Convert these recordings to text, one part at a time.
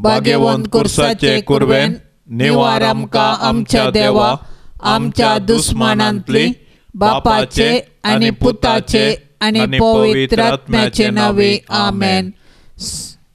भाग्यवंत कुर्साचे कुर्वेन निवार आमकां आमच्या देवा आमच्या दुस्मानांतली बापाचे आनी पुताचे आनी पवित्र आत्म्याचे नावे आमेन.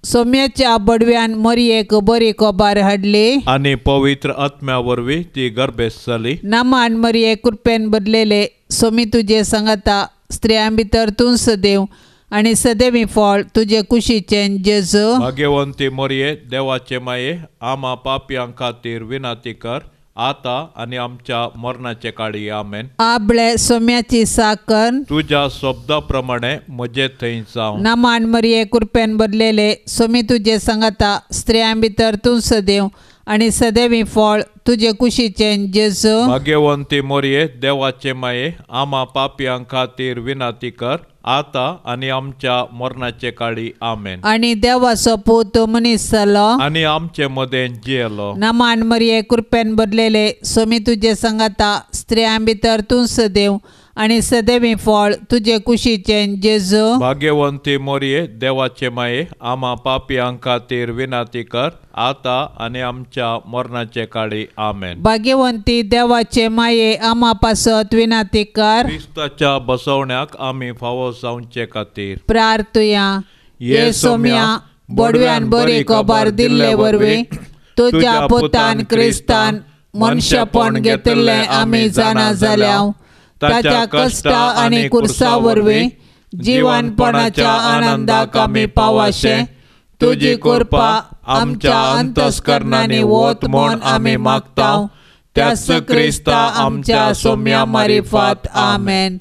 सोम्याच्या बडव्यान मरयेक बरी खबर हाडली आनी पवित्र आत्म्या वरवीं ती गर्भेस्त जाली. नामान मरये कृपेन बदलेले सोमी तुजे सांगाता स्त्रियां भितर तूं सदैव आनी सदैवी फळ तुजे कुशीचें जेजू. भाग्यवंती मरये देवाचे माये आमा पापयां खातीर विनंती कर आता आनी आमच्या मरणाचे काळी आमेन. आबळे सोम्याची साकर तुज्या शब्दा प्रमाणे म्हजे थंय जावं. नामान मरये कृपेन बदलेले सोमी तुजे सांगाता स्त्रियां भितर तूं सदैव आनी सदैवी फळ तुजे कुशीचें जेजू. भाग्यवंती मरये देवाचे माये आमा पापयां खातीर विनंती कर आता आनी आमच्या मरणाचे काळी आमेन. आनी देवाचो पूत मनीस जालो आनी आमचे मदें जियेलो. नामान मरये कृपेन बदलेले सोमी तुजे सांगाता स्त्रियां भितर तूं सदैव आनी सदैवी फळ तुजे कुशीचें जेजू. भाग्यवंती मरये देवाचे माये आमा पापयां खातीर विनंती कर आता आनी आमच्या मरणाचे काळी आमेन. भाग्यवंती देवाचे माये आमा पासत विनंती कर. क्रिस्ताच्या बसवण्याक आमी फावो जावचे खातीर प्रार्थुया. ये सोम्या बडव्यान बरी खबर दिल्ले वरवीं तुज्या पुतान क्रिस्तान मनशेपण घेतिल्लें आमी जाणा जाल्या. ताच्या कश्टा आनी कुर्सा वरवीं जिवनपणाच्या आनंदाक आमी पावाशे तुजी कृपा आमच्या अंतस्करणांनी वत म्हूण आमी मागता. त्याच क्रिस्ता आमच्या सोम्या मारिफात आमेन.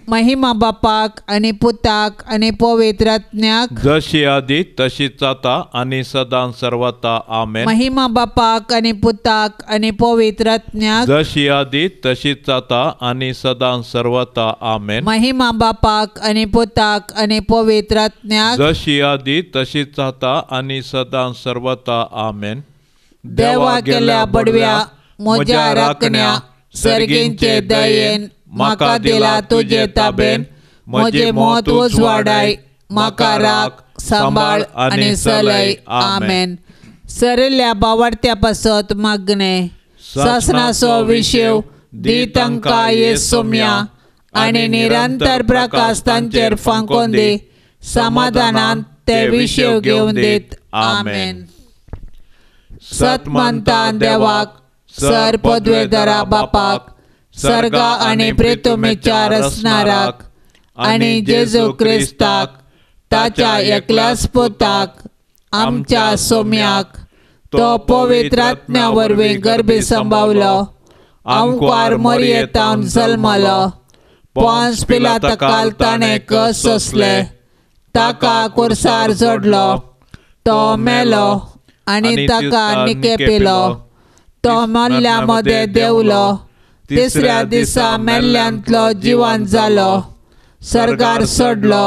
महिमा बापाक आनी पुताक आनी पवित्र आत्म्याक जशी आदी तशीच आता आनी सदां सर्वता आमेन. महिमा बापाक आनी पुताक आनी पवित्र आत्म्याक जशी आदी तशीच आता आनी सदां सर्वता आमेन. महिमा बापाक आनी पुताक आनी पवित्र आत्म्याक जशी आदी तशीच आता आनी सदां सर्वता आमेन. देवा गेल्या बडव्या म्हज्या राखण्या सर्गींचे दयेन म्हाका दिला तुजे ताबेन म्हजें मत उजवाडाय म्हाका राख सांबाळ आनी चलय आमेन. सरिल्ल्या बावडत्या पासत मागणें सासणाचो विशेव दी तांकां ये सोम्या आनी निरंतर प्रकाश तांचेर फांकोन दी समाधानान ते विशेव घेवन दीत आमेन. सत मानता देवाक सर पदवेदारा बापाक सर्गा आनी प्रेतुमेच्या रचणाराक आनी जेजू क्रिस्ताक ताच्या एकल्याच पुताक आमच्या सोम्याक तो पवित्र आत्म्या वरवीं गर्भी संभावलो आमकार मरयेतावन जल्मलो पोंस पिलाताकाल ताणें कस सोंसले ताका कुर्सार जोडलो तो मेलो आनी ताका निकेपिलो तो मल्ल्या मदें देंवलो तिसऱ्या दिसा मेल्ल्यांतलो जिवन जालो सर्गार सोडलो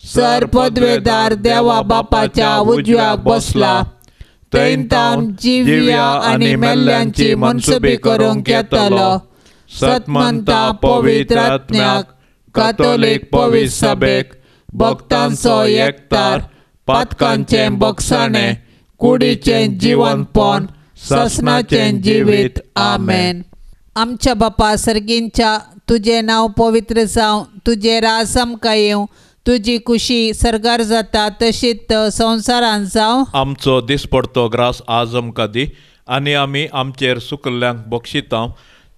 सर पदवेदार देवा बापाच्या उजव्याक बसला थंय तावन जिव्या आनी मेल्ल्यांची मनसुबी करूंक येतलो. सतमंता पवित्र आत्म्याक कातोलीक पवित्र सभेक भक्तांचो एकतार पातकांचें बक्षाणें कुडीचें जिवनपण ससनाचें जिवीत आमेन. आमच्या बापा सर्गींच्या तुजें नांव पवित्र जावं तुजें राज आमकां येवं तुजी कुशी सर्गार जाता तशीच संवसारांत जावं. आमचो दिसपडतो ग्रास आज आमकां दी आनी आमी आमचेर सुकल्ल्यांक बक्षिता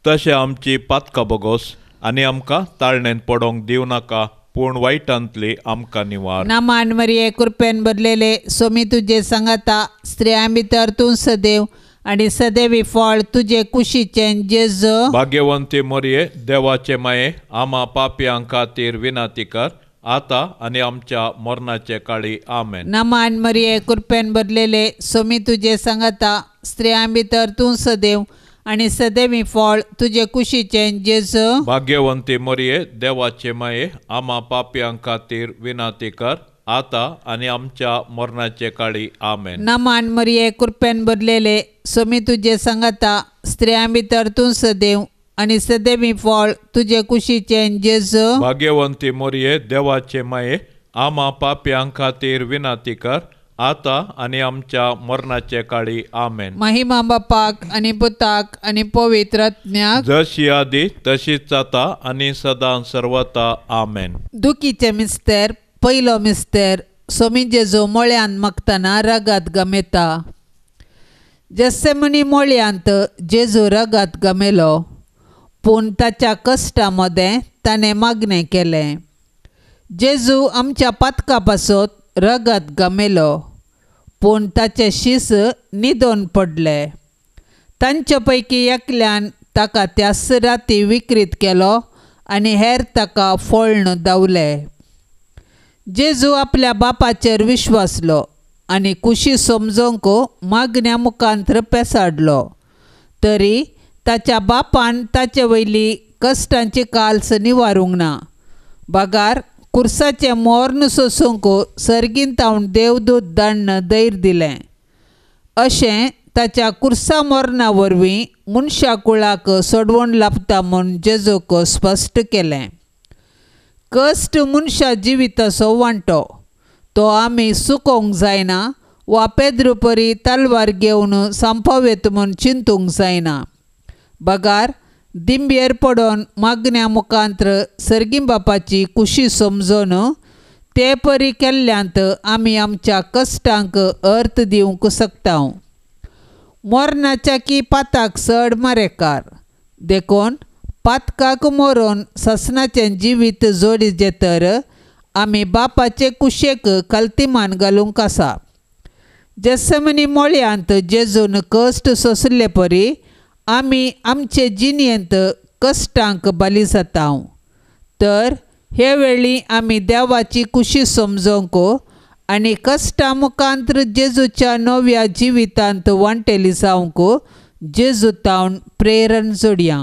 तशें आमची पातकां बोगोस आनी आमकां ताळणेन पडोंक दिवं नाका पूण वायटांतली आमकां निवार. नामान मरये कृपेन भरलेले सोमी तुजे सांगाता स्त्रियां भितर तूं सदैव आनी सदैवी फळ तुजे कुशीचें जेजू. भाग्यवंती मरये देवाचे माये आमा पापयां खातीर विनंती कर आता आनी आमच्या मरणाचे काळी आमेन. नामान मरये कृपेन भरलेले सोमी तुजे सांगाता स्त्रियां भितर तूं सदैव आनी सदैवी फळ तुजे कुशीचें जेजू. भाग्यवंती मरये देवाचे माये आमा पापयां खातीर विनंती कर आता आनी आमच्या मरणाचे काळी आमेन. नामान मरये कृपेन भरलेले सोमी तुजे सांगाता स्त्रियां भितर तूं सदैव आनी सदैवी फळ तुजे कुशीचें जेजू. भाग्यवंती मरये देवाचे माये आमा पापयां खातीर विनंती कर आतां आनी आमच्या मरणाचे काळी. आमेन. महिमा बापाक आनी पुताक आनी पवित्र आत्म्याक, जशी आदी तशीच जाता आनी सदां सर्वता. आमेन. दुखीचे मिस्तेर. पयलो मिस्तेर. सोमी जेजू मोळ्यान मागतना रगात गमेता. जेसेमनी मोळयांत जेजू रगात गमेलो, पूण ताच्या कश्टा मदें ताणें मागणें केलें. जेजू आमच्या पातका पासत रगत गमेलो, पूण ताचे शीस न्हिदोन पडले. तांचे पैकी एकल्यान ताका त्याच राती विक्रीत केलो आनी हेर ताका फोळ्ण धांवले. जेजू आपल्या बापाचेर विश्वासलो आनी कुशी समजोंक मागण्या मुखांत्र पेसाडलो, तरी ताच्या बापान ताचे वयली कश्टांची काल्स निवारूंक ना. बगार कुर्साचें मोर्न सोसूंक सर्गीन तावन देवदूत दाण्ण धैर्य दिलें. अशें ताच्या कुर्सा मोर्ना वरवीं मनशा कुळाक सोडवण लाभता म्हूण जेजूक स्पश्ट केलें. कश्ट मनशा जिविताचो वांटो, तो आमी सुकोवंक जायना वा पेद्रू परी तलवार घेवन सांपावेत म्हूण चिंतूंक जायना. बगार दिंबेर पडोन मागण्या मुखांत्र सर्गी बापाची कुशी समजून ते परी केल्ल्यांत आमी आमच्या कश्टांक अर्थ दिवंक शकता. मरणाच्या की पाताक चड मारेकार, देखून पातकाक मरोन ससनाचें जिवीत जोडीचें तर आमी बापाचे कुशेक कल्तिमान घालूंक आसा. जेसमनी मोळयांत जेजून कश्ट सोंसले परी आमी आमचे जिणेंत कश्टांक बली जाता. तर हे वेळी आमी देवाची कुशी समजोंक आनी कश्टां मुखांत्र जेजूच्या नव्या जिवितांत वांटेली जावंक जेजू तावन प्रेरण जोडया.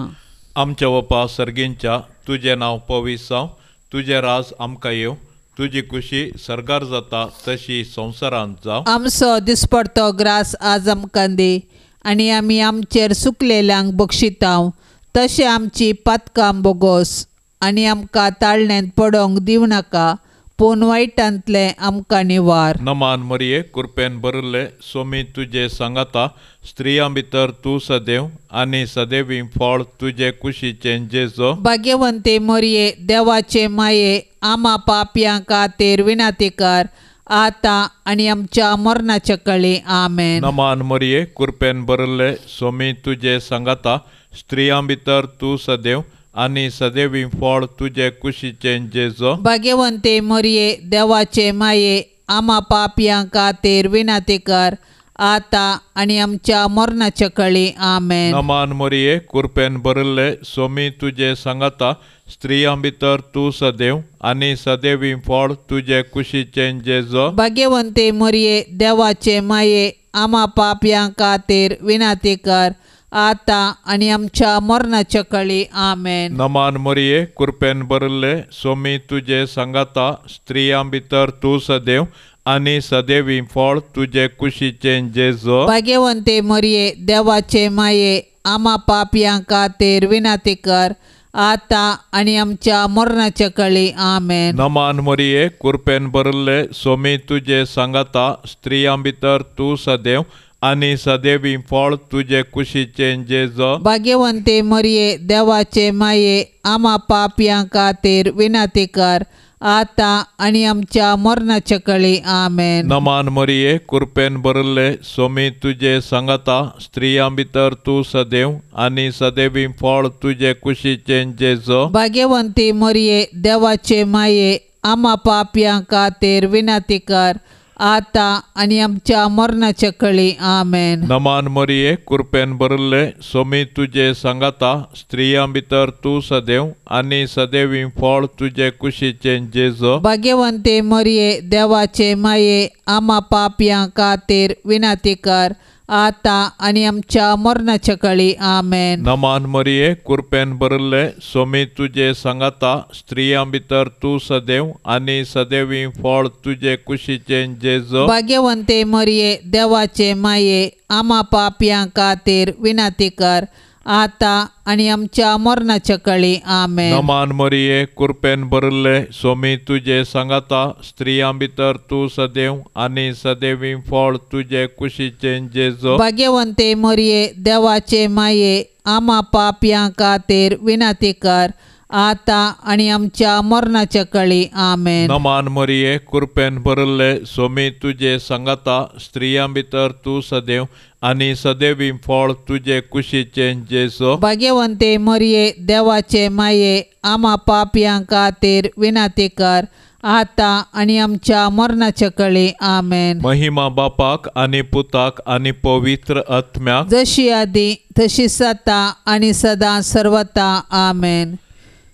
आमच्या बापा सर्गींच्या, तुजें नांव पवित्र जावं, तुजें राज आमकां येवं, तुजी कुशी सर्गार जाता तशी संवसारांत जावं. आमचो दिसपडतो ग्रास आज आमकां दी आनी आमी आमचेर सुकलेल्यांक बक्षितांव तशें आमची पातकां बोगोस आनी आमकां ताळण्यांत पडोंक दिवं नाका, पूण वायटांतलें आमकां निवार. नमान मरिये, कृपेन भरिल्ले, सोमी तुजे सांगाता, स्त्रियां भितर तूं सदैव आनी सदैवी फळ तुजे कुशीचें जेजो. भाग्यवंते मरिये, देवाचे माये, आमा पापयां खातीर विनंती कर, आतां आनी आमच्या मरणाच्या कळी. आमेन. नमान मरिये, कृपेन भरिल्ले, सोमी तुजे सांगाता, स्त्रियां भितर तूं सदैव आनी सदैवी फळ तुजे कुशीचें जेजो. भाग्यवंते मरिये, देवाचे माये, आमा पापयां खातीर विनंती कर, आतां आनी आमच्या मरणाच्या कळी. आमेन. नमान मरिये, कृपेन भरिल्ले, सोमी तुजे सांगाता, स्त्रियां भितर तूं सदैव आनी सदैवी फळ तुजे कुशीचें जेजो. भाग्यवंते मरिये, देवाचे माये, आमा पापयां खातीर विनंती कर, आतां आनी आमच्या मरणाच्या कळी. आमेन. नमान मरिये, कृपेन भरिल्ले, सोमी तुजे सांगाता, स्त्रियां भितर तूं सदैव आनी सदैवी फळ तुजे कुशीचें जेजो. भाग्यवंते मरिये, देवाचे माये, आमा पापयां खातीर विनंती कर, आतां आनी आमच्या मरणाच्या कळी. आमेन. नमान मरिये, कृपेन भरिल्ले, सोमी तुजे सांगाता, स्त्रियां भितर तूं सदैव आनी सदैवी फळ तुजे कुशीचें जेजो. भाग्यवंते मरिये, देवाचे माये, आमा पापयां खातीर विनंती कर, आतां आनी आमच्या मरणाच्या कळी. आमेन. नमान मरिये, कृपेन भरिल्ले, सोमी तुजे सांगाता, स्त्रियां भितर तूं सदैव आनी सदैवी फळ तुजे कुशीचें जेजो. भाग्यवंती मरिये, देवाचे माये, आमा पापयां खातीर विनंती कर, आतां आनी आमच्या मरणाच्या कळी. आमेन. नमान मरिये, कृपेन भरिल्ले, सोमी तुजे सांगाता, स्त्रियां भितर तूं सदैव आनी सदैवी फळ तुजे कुशीचें जेजो. भाग्यवंते मरिये, देवाचे माये, आमा पापयां खातीर विनंती कर, आतां आनी आमच्या मरणाच्या कळी. आमेन. नमान मरिये, कृपेन भरिल्ले, सोमी तुजे सांगाता, स्त्रियां भितर तूं सदैव आनी सदैवी फळ तुजे कुशीचें जेजो. भाग्यवंते मरिये, देवाचे माये, आमा पापयां खातीर विनंती कर, आतां आनी आमच्या मरणाच्या कळी. आमेन. नमान मरिये, कृपेन भरिल्ले, सोमी तुजे सांगाता, स्त्रियां भितर तूं सदैव आनी सदैवी फळ तुजे कुशीचें जेजू. भाग्यवंते मरिये, देवाचे माये, आमा पापयां खातीर विनंती कर, आतां आनी आमच्या मरणाच्या कळी. आमेन. नमान मरिये, कृपेन भरिल्ले, सोमी तुजे सांगाता, स्त्रियां भितर तूं सदैव आनी सदैवी फळ तुजे कुशीचें जेजू. भाग्यवंते मरिये, देवाचे माये, आमा पापयां खातीर विनंती कर, आतां आनी आमच्या मरणाच्या कळी. आमेन. महिमा बापाक आनी पुताक आनी पवित्र आत्म्याक, जशी आदी तशी सता आनी सदां सर्वता. आमेन.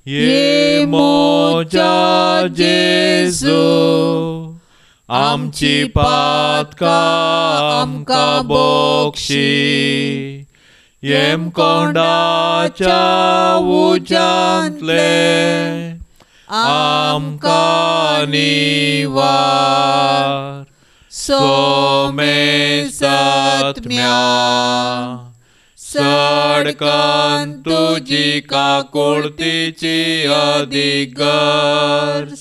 ये मोजा जेजू, आमची पातकां आमकां बक्षी, येमकोंडाच्या उज्यांतले आमकां निवार. सोमे सत्म्या सडकन तुजी काकुळतीची अदीक गरज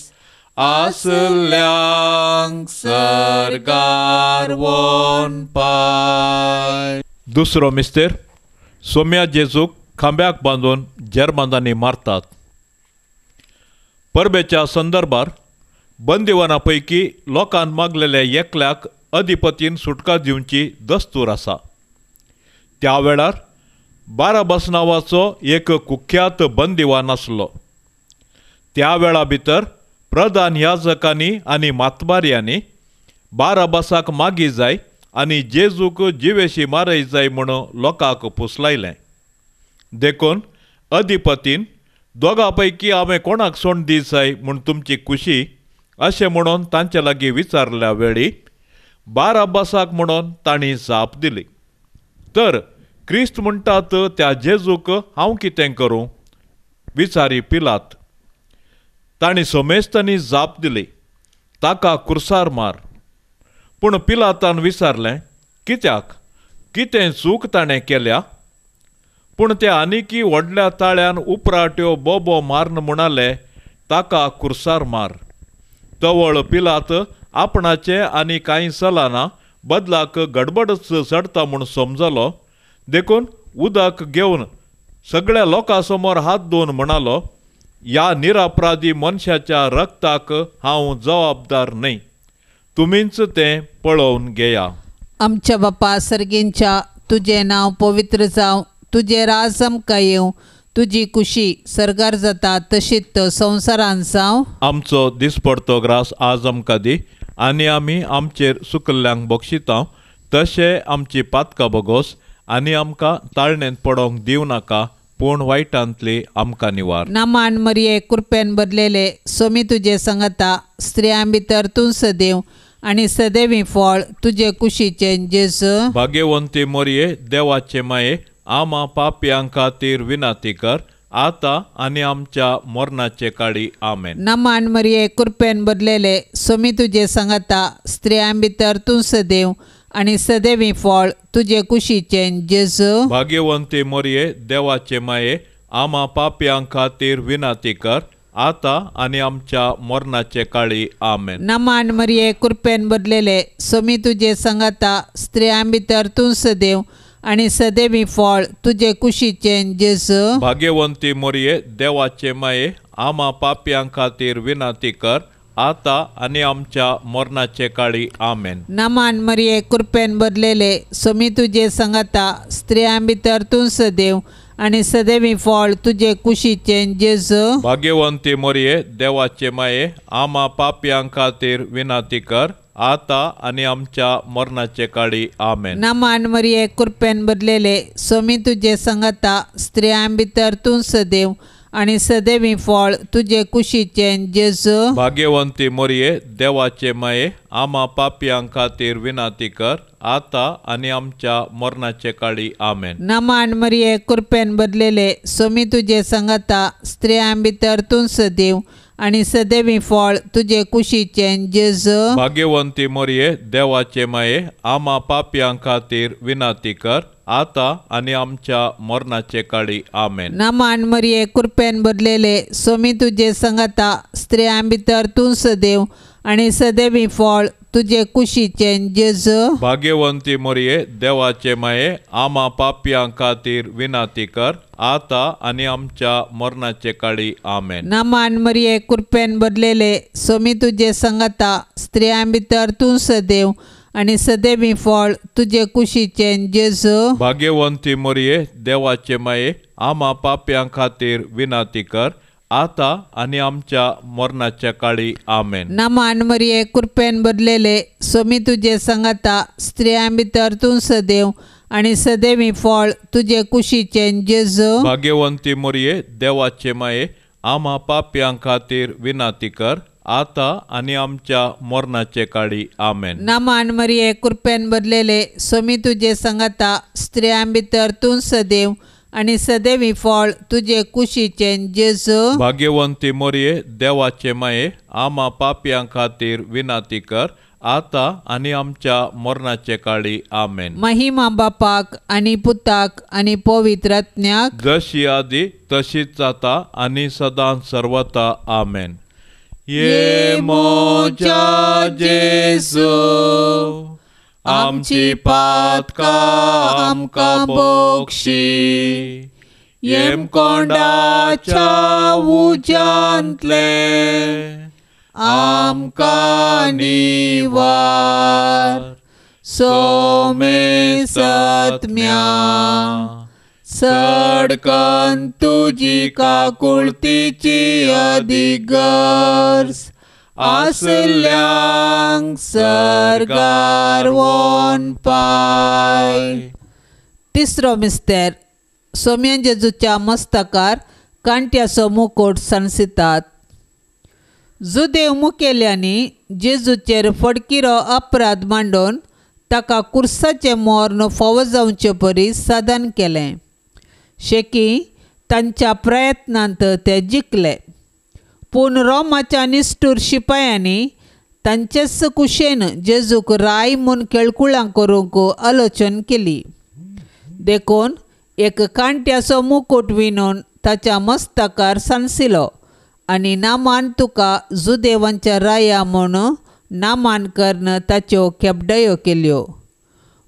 आसल्यांक सर्गार वोन पाय. दुसरो मिस्तेर, सोम्या जेजूक खांब्याक बांदून जेरबांदांनी मारतात. परबेच्या संदर्भार बंदिवाना पैकी लोकान मागलेल्या एकल्याक अधिपतीन सुटका दिवची दस्तूर आसा. त्या वेळार बाराबास नांवाचो एक कुख्यात बंदिवान आसलो. त्या वेळा भितर प्रधान याजकांनी आनी मातबारयांनी बाराबासाक मागी जाय आनी जेजूक जिवेशी मारय जाय म्हूण लोकांक पुसलायलें. देखून अधिपतीन दोगां पैकी हांवें कोणाक सोंड दी जाय म्हूण तुमची खुशी अशें म्हणून तांचे लागीं विचारल्या वेळी बाराबासाक म्हणून तांणी जाप दिली. तर क्रिस्त म्हणटात त्या जेजूक हांव कितें करूं विचारी पिलात. तांणी समेस्तांनी जाप दिली, ताका कुर्सार मार. पूण पिलातान विचारलें, कित्याक, कितें चूक ताणें केल्या? पूण ते आनिकी व्हडल्या ताळ्यान उपराट्यो बोबो मारून म्हणाले, ताका कुर्सार मार. तवळ पिलात आपणाचें आनी कांय चलना, बदलाक गडबडच चडटा म्हूण समजलो. देखून उदक घेवन सगळ्या लोकां समोर हात धुवन म्हणालो, ह्या निरापराधी मनशाच्या रक्ताक हांव जबाबदार न्हय, तुमीच तें पळोवन घेया. आमच्या बापा सर्गींच्या, तुजें नांव पवित्र जावं, तुजें राज आमकां येवं, तुजी कुशी सर्गार जाता तशीच संवसारान जावं. आमचो दिसपडतो ग्रास आज आमकां दी आनी आमी आमचेर सुकल्ल्यांक बक्षिता तशें आमची पातकां बगोस आनी आमकां ताळणेंत पडोंक दिवं नाका, पूण वायटांतली आमकां निवार. नामान मरिये, कृपेन भरलेले, सोमी तुजे संगता, स्त्रियां भितर तूं सदैव आनी सदैवी फळ तुजे कुशीचें जेजू. भाग्यवंती मरिये, देवाचे माये, आमा पापयां खातीर विनंती कर, आतां आनी आमच्या मरणाचे काळी. आमेन. नमान मरिये, कृपेन भरलेले, सोमी तुजे संगता, स्त्रियां भितर तूं सदैव आनी सदैवी फळ तुजे कुशीचें जेजू. भाग्यवंती मरिये, देवाचे माये, आमा पापयां खातीर विनंती कर, आतां आनी आमच्या मरणाचे काळी. आमेन. नमान मरिये, कृपेन भरलेले, सोमी तुजे संगता, स्त्रियां भितर तूं सदैव आनी सदैवी फळ तुजे कुशीचें जेजू. भाग्यवंती मरिये, देवाचे माये, आमा पापयां खातीर विनंती कर, आतां आनी आमच्या मरणाचे काळी. आमेन. नमान मरिये, कृपेन भरलेले, सोमी तुजे संगता, स्त्रियां भितर तूं सदैव आनी सदैवी फळ तुजे कुशीचें जेजू. भाग्यवंती मरिये, देवाचे माये, आमा पापयां खातीर विनंती कर, आतां आनी आमच्या मरणाचे काळी. आमेन. नमान मरिये, कृपेन भरलेले, सोमी तुजे संगता, स्त्रियां भितर तूं सदैव आनी सदैवी फळ तुजे कुशीचें जेजू. भाग्यवंती मरिये, देवाचे माये, आमा पापयां खातीर विनंती कर, आतां आनी आमच्या मरणाचे काळी. आमेन. नमान मरिये, कृपेन भरलेले, सोमी तुजे संगता, स्त्रियां भितर तूं सदैव आनी सदैवी फळ तुजे कुशीचें जेजू. भाग्यवंती मरिये, देवाचे माये, आमा पापयां खातीर विनंती कर, आता आनी आमच्या मरणाचे काळी. आमेन. नमान मरिये, कृपेन भरलेले, स्वामी तुजे संगता, स्त्रियां भितर तूं सदैव आनी सदैवी फळ तुजे कुशीचें जेजू. भाग्यवंती मरिये, देवाचे माये, आमा पापयां खातीर विनंती कर, आता आनी आमच्या मरणाचे काळी. आमेन. नमान मरिये, कृपेन भरलेले, स्वामी तुजे संगता, स्त्रियां भितर तूं सदैव आनी सदैवी फळ तुजे कुशीचें जेजू. भाग्यवंती मरिये, देवाचे माये, आमा पापयां खातीर विनंती कर, आता आनी आमच्या मरणाच्या काळी. आमेन. नमान मरिये, कृपेन भरलेले, स्वामी तुजे संगता, स्त्रियां भितर तूं सदैव आनी सदैवी फळ तुजे कुशीचें जेजू. भाग्यवंती मरिये, देवाचे माये, आमा पापयां खातीर विनंती कर, आता आनी आमच्या मरणाचे काळी. आमेन. नमान मरिये, कृपेन भरलेले, स्वामी तुजे संगता, स्त्रियां भितर तूं सदैव आनी सदैवी फळ तुजे कुशीचें जेजू. भाग्यवंती मरिये, देवाचे माये, आमा पापयां खातीर विनंती कर, आता आनी आमच्या मरणाचे काळी. आमेन. महिमा बापाक आनी पुताक आनी पवित्र आत्म्याक, जशी आदी तशीच जाता आनी सदां सर्वता. आमेन. ये मोजा जेजू, आमची पातकां आमकां बक्षी, येमकोंडाच्या उज्यांतले आमकां निवार. सोमे सत्म्या सडकन तुजी काकुळतीची अदीक गरज आसल्यांक सर्गार वोन पाय. तिसरो मिस्तेर, सोम्या जेजूच्या मस्तकार कांट्याचो मुकोट सांडसितात. जुदेव मुखेल्यांनी जेजूचेर फडकिरो अपराध मांडून ताका कुर्साचें मर्ण फावो जावचे परी साधन केलें. शेकी तांच्या प्रयत्नांत ते जिखले, पूण रोमाच्या निश्ठूर शिपायांनी तांचेच कुशेन जेजूक राय म्हूण केळकुळां करूंक आलोचन केली. देखून एक कांट्याचो मुकूट विणून ताच्या मस्तकार सांडसिलो आनी नामान तुका जुदेवांच्या राया म्हूण नामान करून ताच्यो खेपडयो केल्यो.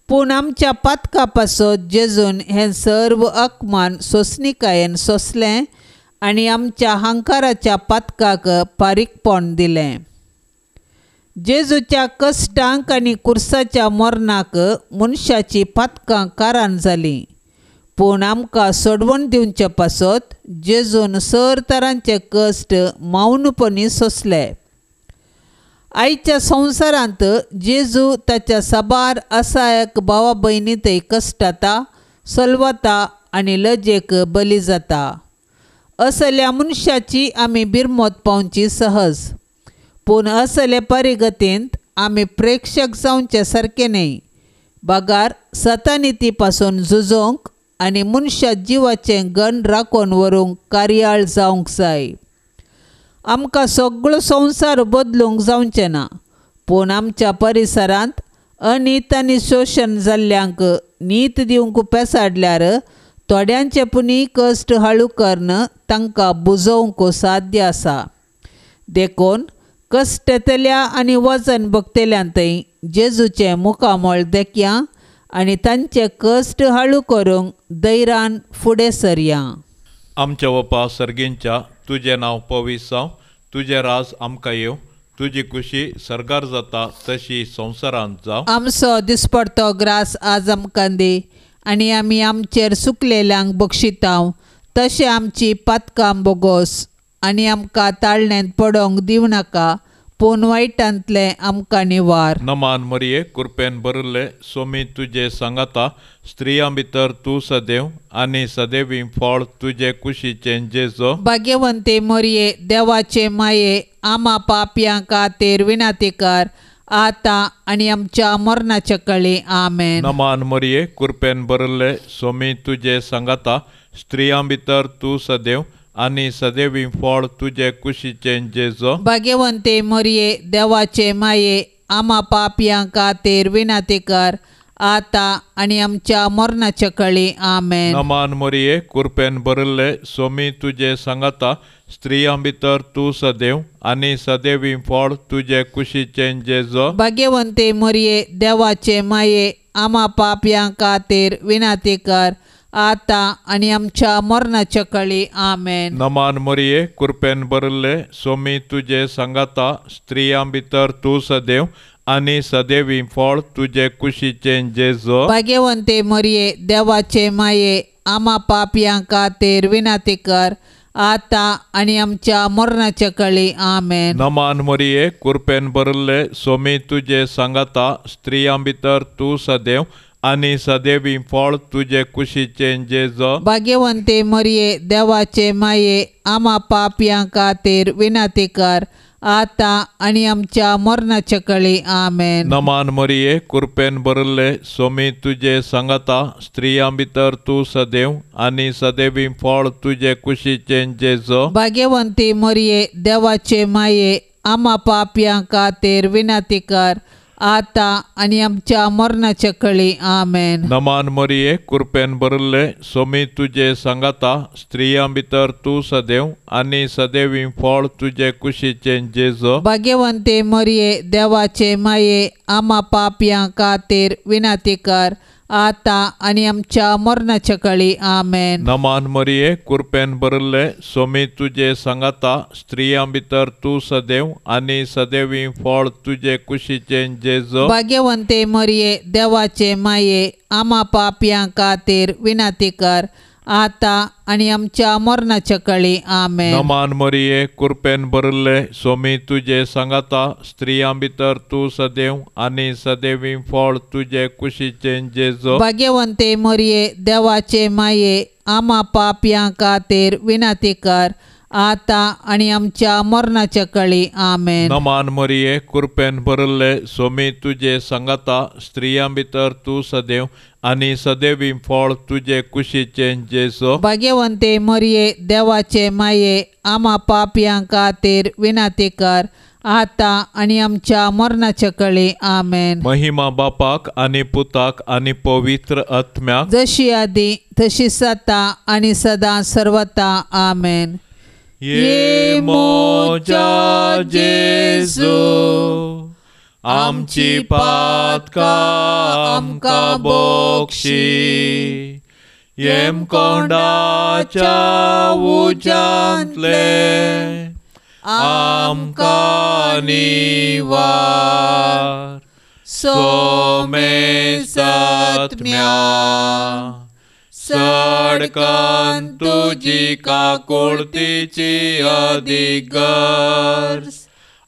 पूण आमच्या पातका पासत जेजून हें सर्व अपमान सोंसणिकायेन सोंसलें आनी आमच्या हांकाराच्या पातकाक पारीकपण दिलें. जेजूच्या कश्टांक आनी कुर्साच्या मरणाक मनशाची पातकां कारण जालीं, पूण आमकां सोडवण दिवचे पासत जेजून सर तरांचे कश्ट मौनपणी सोंसले. आयच्या संवसारांत जेजू ताच्या साबार असायक भावा भयणी थंय कश्टाता, सलवता आनी लजेक बली जाता. असल्या मनशाची आमी बिरमत पावची सहज, पूण असले परिगतींत आमी प्रेक्षक जावचे सारके न्हय, बगार सतानिती पासून झुजोवंक आनी मनशा जिवाचें गण राखून व्हरूंक कार्याळ जावंक जाय. आमकां सगळो संवसार बदलूंक जावचें ना, पूण आमच्या परिसरांत अनीत आनी शोशण जाल्ल्यांक नीत दिवंक पेसाडल्यार थोड्यांचे पुणी कश्ट हाळू करून तांकां बुजोवंक साध्य आसा. देखून कश्टतल्या आनी वजन भोगतल्यांतय जेजूचें मुखामळ देखया आनी तांचे कश्ट हाळू करूंक धैर्यान फुडें सरया. आमच्या बापा सर्गींच्या, तुजें नांव पवित्र जावं, तुजें राज आमकां येवं, तुजी खुशी सर्गार जाता तशी संवसारांत जावं. आमचो दिसपडतो ग्रास आज आमकां दी आनी आमी आमचेर सुकलेल्यांक बक्षितांव तशें आमची पातकां बोगोस आनी आमकां ताळण्यांत पडोवंक दिवं नाका, पूण वायटांतलें आमकां निवार. नमान मरिये, कृपेन भरिल्ले, स्वामी तुजे सांगाता, स्त्रियां भितर तूं सदैव आनी सदैवी फळ तुजे कुशीचें जेजू. भाग्यवंते मरिये, देवाचे माये, आमा पापयां खातीर विनंती कर, आतां आनी आमच्या मरणाच्या कळी. आमेन. नमान मरिये, कृपेन भरिल्ले, स्वामी तुजे सांगाता, स्त्रियां भितर तूं सदैव आनी सदैवी फळ तुजे कुशीचें जेजू. भाग्यवंते मरिये, देवाचे माये, आमा पापयां खातीर विनंती कर, आतां आनी आमच्या मरणाच्या कळी. आमेन. नमान मोरये, कुरपेन भरिल्ले, सोमी तुजे सांगाता, स्त्रियां भितर तूं सदैव आनी सदैवी फळ तुजे कुशीचें जेजो. भाग्यवंते मोरये, देवाचे माये, आमा पापयां खातीर विनंती कर, आतां आनी आमच्या मरणाच्या कळी. आमेन. नमान मोरये, कुरपेन भरिल्ले, सोमी तुजे सांगाता, स्त्रियां भितर तूं सदैव आनी सदैवी फळ तुजे कुशीचें जेजो. भाग्यवंते मोरये, देवाचे माये, आमा पापयां खातीर विनंती कर, आतां आनी आमच्या मरणाच्या कळी. आमेन. नमान मोरये, कुरपेन भरिल्ले, सोमी तुजे सांगाता, स्त्रियां भितर तूं सदैव आनी सदैवी फळ तुजे कुशीचें जेजो. भाग्यवंते मोरये, देवाचे माये, आमा पापयां खातीर विनंती कर, आतां आनी आमच्या मरणाच्या कळी. आमेन. नमान मोरये, कुरपेन भरिल्ले, सोमी तुजे सांगाता, स्त्रियां भितर तूं सदैव आनी सदैवी फळ तुजे कुशीचें जेजो. भाग्यवंती मोरये, देवाचे माये, आमा पापयां खातीर विनंती कर, आतां आनी आमच्या मरणाच्या कळी. आमेन. नमान मोरये, कुरपेन भरिल्ले, सोमी तुजे सांगाता, स्त्रियां भितर तूं सदैव आनी सदैवी फळ तुजे कुशीचें जेजो. भाग्यवंते मोरये, देवाचे माये, आमा पापयां खातीर विनंती कर, आतां आनी आमच्या मरणाच्या कळी. आमेन. नमान मोरये, कुरपेन भरिल्ले, सोमी तुजे सांगाता, स्त्रियां भितर तूं सदैव आनी सदैवी फळ तुजे कुशीचें जेजो. भाग्यवंते मोरये, देवाचे माये, आमा पापयां खातीर विनंती कर, आतां आनी आमच्या मरणाच्या कळी. आमेन. नमान मोरये, कुरपेन भरिल्ले, सोमी तुजे सांगाता, स्त्रियां भितर तूं सदैव आनी सदैवी फळ तुजे कुशीचें जेजो. भाग्यवंते मोरये, देवाचे माये, आमा पापयां खातीर विनंती कर, आतां आनी आमच्या मरणाच्या कळी. आमेन. नमान मोरये, कुरपेन भरिल्ले, सोमी तुजे सांगाता, स्त्रियां भितर तूं सदैव आनी सदैवी फळ तुजे कुशीचें जेजो. भाग्यवंते मोरये, देवाचे माये, आमा पापयां खातीर विनंती कर, आतां आनी आमच्या मरणाच्या कळी. आमेन. महिमा बापाक आनी पुताक आनी पवित्र आत्म्याक, जशी आदी तशी सता आनी सदां सर्वता. आमेन. ये मोजा जेजू, आमची पातकां आमकां बक्षी, येमकोंडाच्या उज्यांतले आमकां निवार, सोमे सत्म्या सडकन तुजी काकुळतीची अदीक गरज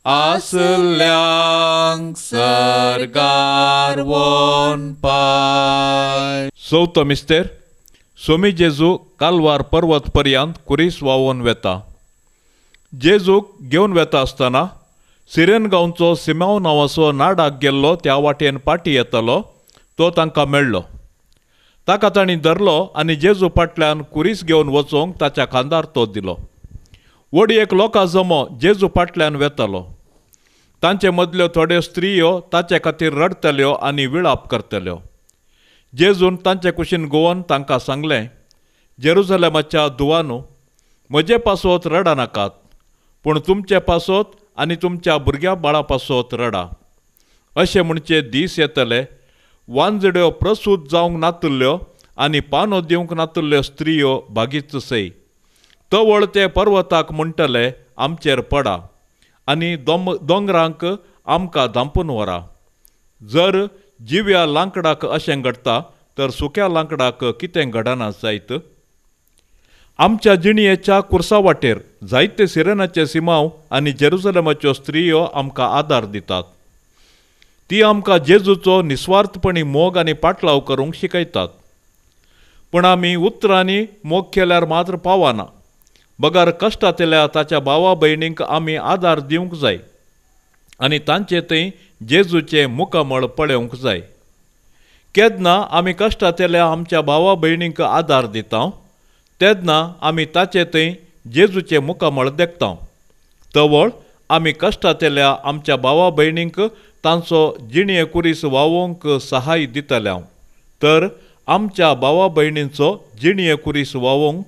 आसल्यांक सर्गार वोन पाय. चवथो मिस्तेर. सोमी जेजू कालवार पर्वत पर्यंत कुरीस व्हांवोन वेता. जेजूक घेवन वेता आसतना सिरेन गांवचो सिमांव नांवाचो नाडाक गेल्लो त्या वाटेन पाटी येतालो तो तांकां मेळ्ळो. ताका तांणी धरलो आनी जेजू फाटल्यान कुरीस घेवन वचोंक ताच्या खांदार तो दिलो. व्हड एक लोकां जमो जेजू फाटल्यान वेतालो. तांचे मदल्यो थोड्यो स्त्रियो ताचे खातीर रडटल्यो आनी विळाप करतल्यो. जेजून तांचे कुशीन गोवन तांकां सांगलें, जेरुजलेमाच्या धुवानू, म्हजे पासत रडनाकात, पूण तुमचे पासत आनी तुमच्या भुरग्या बाळा पासत रडा. अशें म्हणचे दीस येतले, वांजड्यो प्रसूत जावंक नातुल्ल्यो आनी पानो दिवंक नातुल्ल्यो स्त्रियो भागीच सय. तवळ ते पर्वताक म्हणटले, आमचेर पडा आनी दोंगरांक आमकां धांपून व्हरा. जर जिव्या लांकडाक अशें घडटा तर सुक्या लांकडाक कितें घडना जायत? आमच्या जिणयेच्या कुर्सा वाटेर जायते सिरेनाचे सिमांव आनी जेरुजलेमाच्यो स्त्रियो आमकां आदार दितात. ती आमकां जेजूचो निस्वार्थपणी मोग आनी पाटलाव करूंक शिकयतात. पूण आमी उतरांनी मोग केल्यार मात्र पावना, बगर कश्टांतल्या ताच्या भावा भयणींक आमी आदार दिवंक जाय आनी तांचे थंय जेजूचें मुखामळ पळोवंक जाय. केन्ना आमी कश्टांतल्या आमच्या भावा भयणींक आदार दिता तेन्ना आमी ताचे थंय जेजूचें मुखामळ देखता. तवळ आमी कश्टांतल्या आमच्या भावा भयणींक तांचो जिणये कुरीस वावोवंक सहाय दितले. तर आमच्या भावा भयणींचो जिणये कुरीस वावोवंक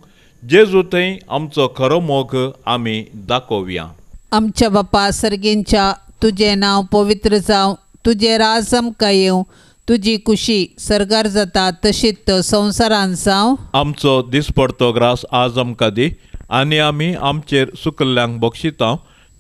जेजू थंय आमचो खरो मोग आमी दाखोवया. आमच्या बापा सर्गींच्या, तुजें नांव पवित्र जावं, तुजें राज आमकां येवं, तुजी कुशी सर्गार जाता तशीच संवसारान जावं. आमचो दिसपडतो ग्रास आज आमकां दी आनी आमी आमचेर सुकल्ल्यांक बक्षिता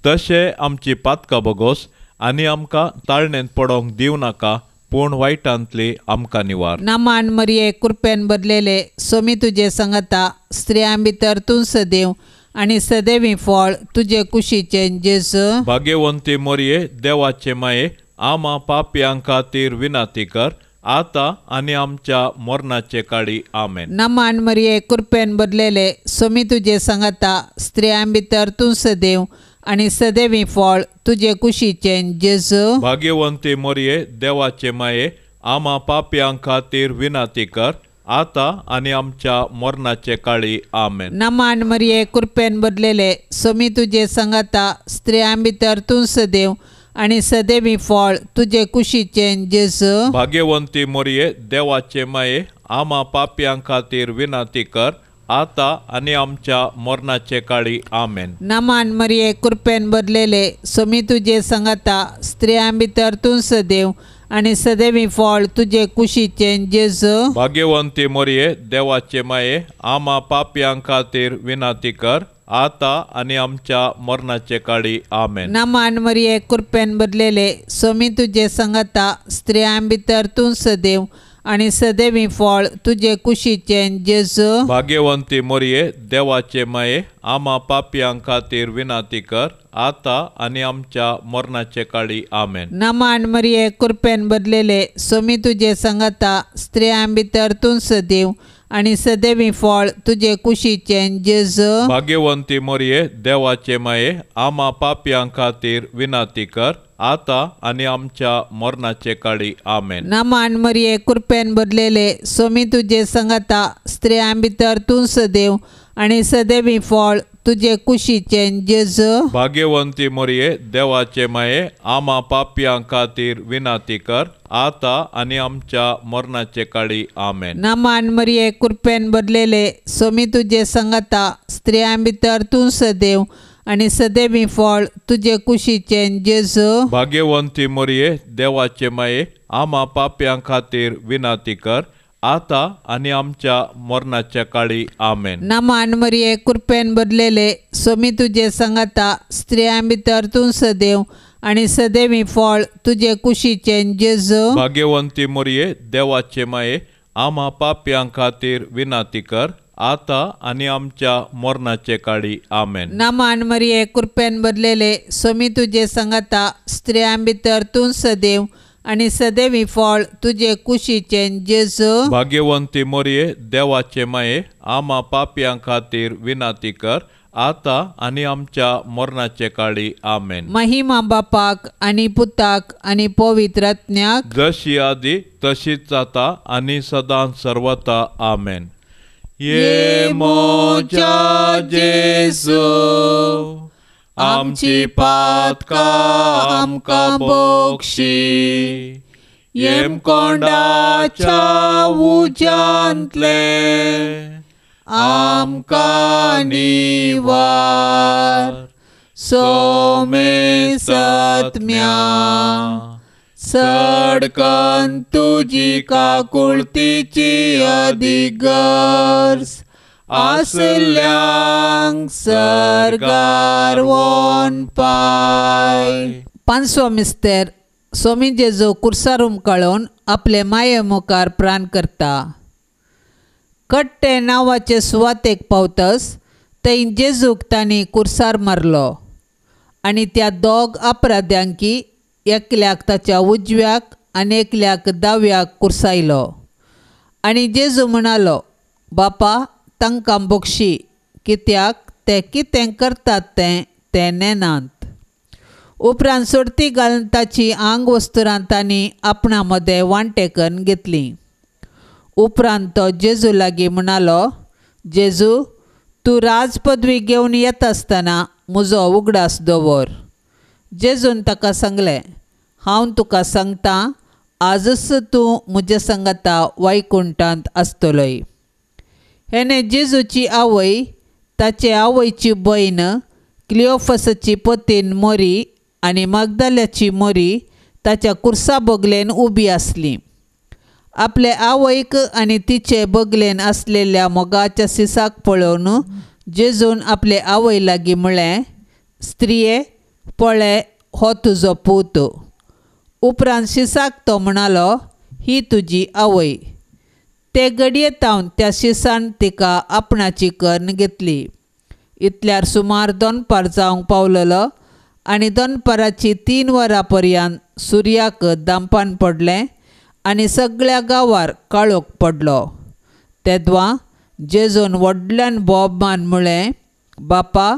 तशें आमची पातकां बोगोस आनी आमकां ताळणेंत पडोवंक दिवं नाका, पूण वायटांतली आमकां निवार. नामान मरिये, कृपेन भरलेले, सोमी तुजे सांगता, स्त्रियां भितर तूं सदैव आनी सदैवी फळ तुजे कुशीचें जेजू. भाग्यवंती मरिये, देवाचे माये, आमा पापयां खातीर विनंती कर आतां आनी आमच्या मरणाचे काळी. आमेन. नामान मरिये, कृपेन भरलेले, सोमी तुजे सांगता, स्त्रियां भितर तूं सदैव आनी सदैवी फळ तुजे कुशीचें जेजू. भाग्यवंती मरिये, देवाचे माये, आमा पापयां खातीर विनंती कर आतां आनी आमच्या मरणाचे काळी. आमेन. नामान मरिये, कृपेन भरलेले, सोमी तुजे सांगता, स्त्रियां भितर तूं सदैव आनी सदैवी फळ तुजे कुशीचें जेजू. भाग्यवंती मरिये, देवाचे माये, आमा पापयां खातीर विनंती कर आतां आनी आमच्या मरणाचे काळी. आमेन. नामान मरिये, कृपेन भरलेले, सोमी तुजे सांगता, स्त्रियां भितर तूं सदैव आनी सदैवी फळ तुजे कुशीचें जेजू. भाग्यवंती मरिये, देवाचे माये, आमा पापयां खातीर विनंती कर आतां आनी आमच्या मरणाचे काळी. आमेन. नामान मरिये, कृपेन भरलेले, सोमी तुजे सांगता, स्त्रियां भितर तूं सदैव आनी सदैवी फळ तुजे कुशीचें जेजू. भाग्यवंती मरिये, देवाचे माये, आमा पापयां खातीर विनंती कर आतां आनी आमच्या मरणाचे काळी. आमेन. नामान मरिये, कृपेन भरलेले, सोमी तुजे सांगता, स्त्रियां भितर तूं सदैव आनी सदैवी फळ तुजे कुशीचें जेजू. भाग्यवंती मरिये, देवाचे माये, आमा पापयां खातीर विनंती कर आतां आनी आमच्या मरणाचे काळी. आमेन. नामान मरिये, कृपेन भरलेले, सोमी तुजे सांगता, स्त्रियां भितर तूं सदैव आनी सदैवी फळ तुजे कुशीचें जेजू. भाग्यवंती मरिये, देवाचे माये, आमा पापयां खातीर विनंती कर आतां आनी आमच्या मरणाचे काळी. आमेन. नामान मरिये, कृपेन भरलेले, सोमी तुजे सांगता, स्त्रियां भितर तूं सदैव आनी सदैवी फळ तुजे कुशीचें जेजू. भाग्यवंती मरिये, देवाचे माये, आमा पापयां खातीर विनंती कर आतां आनी आमच्या मरणाच्या काळी. आमेन. नामान मरिये, कृपेन भरलेले, सोमी तुजे सांगता, स्त्रियां भितर तूं सदैव आनी सदैवी फळ तुजे कुशीचें जेजू. भाग्यवंती मरिये, देवाचे माये, आमा पापयां खातीर विनंती कर आतां आनी आमच्या मरणाचे काळी. आमेन. नामान मरिये, कृपेन भरलेले, सोमी तुजे सांगता, स्त्रियां भितर तूं सदैव आनी सदैवी फळ तुजे कुशीचें जेजू. भाग्यवंती मरिये, देवाचे माये, आमा पापयां खातीर विनंती कर आतां आनी आमच्या मरणाचे काळी. आमेन. महिमा बापाक आनी पुताक आनी पवित्र आत्म्याक, जशी आदी तशीच आतां आनी सदां सर्वता. आमेन. ये मोजा जेजू, आमची पातकां आमकां बोक्षी, येमकोंडाच्या उज्यांतले आमकां निवार, सोमे सत्म्या सडकन तुजी काकुळतीची अधिगर्ज आसल्यांक सर्गार वोन पाय. पांचवो मिस्तेर, सोमी जेजू कुर्सार उमकाळून आपले माये मुखार प्राण करता. कट्टे नांवाचे सुवातेक पावतस थंय जेजूक तांणी कुर्सार मारलो आनी त्या दोग अपराध्यांकी एकल्याक ताच्या उजव्याक आनी एकल्याक दाव्याक कुर्सायलो. आनी जेजू म्हणालो, बापा तांकां बक्षी, कित्याक ते कितें करतात तें ते नेनात. उपरांत सोडती घालून ताची आंग वस्तुरां तांणी आपणा मदें वांटेकन घेतली. उपरांत तो जेजू लागीं म्हणालो, जेजू तूं राजपदवी घेवन येता आसतना म्हजो उगडास दवर. जेजून ताका सांगलें, हांव तुका सांगता, आजच तूं म्हज्या संगाता वैकुंठांत आसतलोय. हेणे जेजूची आवय, ताचे आवयची भयण, क्लियोफसाची पतीन मोरी आनी मागदाल्याची मोरी ताच्या कुर्सा बगलेन उबी आसली. आपले आवयक आनी तिचे बगलेन आसलेल्या मोगाच्या सिसाक पळोवन जेजून आपले आवय लागीं म्हळें, स्त्रिये, पळय हो तुजो पूत. उपरांत शिसाक तो म्हणालो, ही तुजी आवय. ते घडये तावन त्या शिसान तिका आपणाची कर्ण घेतली. इतल्यार सुमार दनपार जावंक पावलेलो आनी दनपाराची 3 वरां पर्यंत सुर्याक दांपान पडलें आनी सगळ्या गांवार काळोख पडलो. तेद्वां जेजून व्हडल्यान बोब मान म्हळें, बापा,